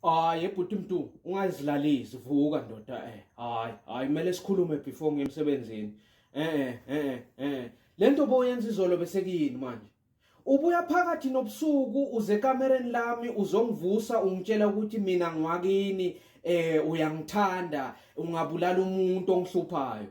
Hayi bhuti Mdu, ungazilalisi, vuka ndoda eh. Hayi, hayi kumele sikhulume before ngiye emsebenzini. Eh eh eh. Lento boyenza izolo bese kuyini manje? Ubuya phakathi nobusuku uze ekamereni lami uzongivusa ungitshela ukuthi mina ngiwakini eh uyangithanda ungabulala umuntu ongihluphayo.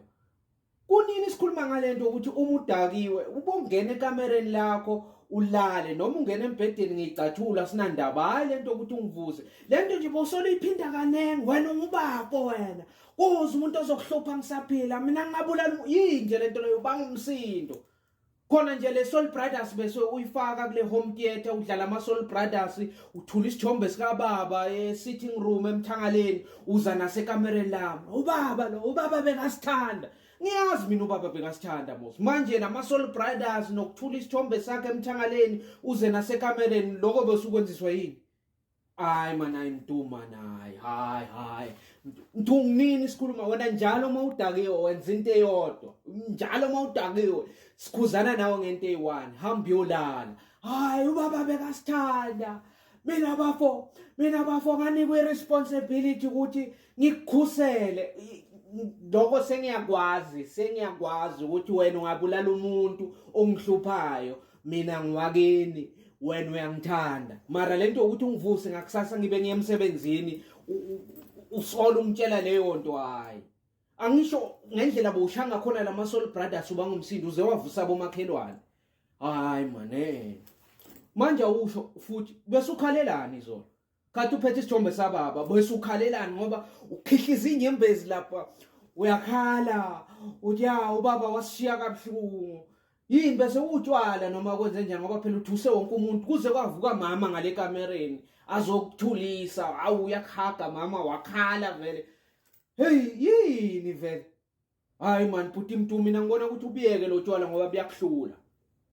Kunini sikhuluma ngalento ukuthi uma udakiwe ubongena ekamereni lakho ulale noma ungena embhedeni ngiyicathula sinandaba hayi lento ukuthi ungivuse lento nje bosolo iphinda kaningi wena ungubafo wena kuze umuntu ozokuhlupha ngisaphila mina ngingabulala yini nje lento leyo ubanga umsindo khona nje le Soul Brothers bese uyifaka kule home theater udlala ama Soul Brothers uthula isithombe sikababa e sitting room emthangaleni uza nasekamereni lami ubaba lo ubaba bekasithanda ngiyazi mina ubaba bekasithanda mos manje nama Soul Brothers nokuthula isithombe sakhe emthangaleni uze nasekamereni lokho bese ukwenziswa yini Hayi man hayi Mdu man hayi hayi hayi Mdu nini sikhuluma wena njalo uma udakiwe wenza into eyodwa njalo uma udakiwe sikhuzana nawe ngento eyi-one hamba uyolala hayi ubaba bekasithanda mina bafo mina bafo nganikwa i-responsibility ukuthi ngikukhusele lokho sengiyakwazi sengiyakwazi ukuthi wena ungabulala umuntu ongihluphayo mina ngiwakini wena uyangithanda mara lento yokuthi ungivuse ngakusasa ngibe ngiye emsebenzini usola ungitshela leyo nto hayi angisho ngendlela bowushaya ngakhona lama soul brothers uba ngumsindo uze wavusa bomakhelwane hayi mane manje awusho futhi bese ukhalelani izolo Khathi uphethe isithombe sababa bese ukhalelani ngoba ukhihliza inyembezi lapha uyakhala uthi ya ubaba wasishiya kabuhlungu yini bese utshwala noma kwenze njani ngoba phela uthuse wonke umuntu kuze kwavuka mama ngale kamereni azokuthulisa awu uyakuhaga mama wakhala vele hey yini vele hayi man bhuti mntu mina ngibona ukuthi ubiyeke lo tshwala ngoba buyakuhlula.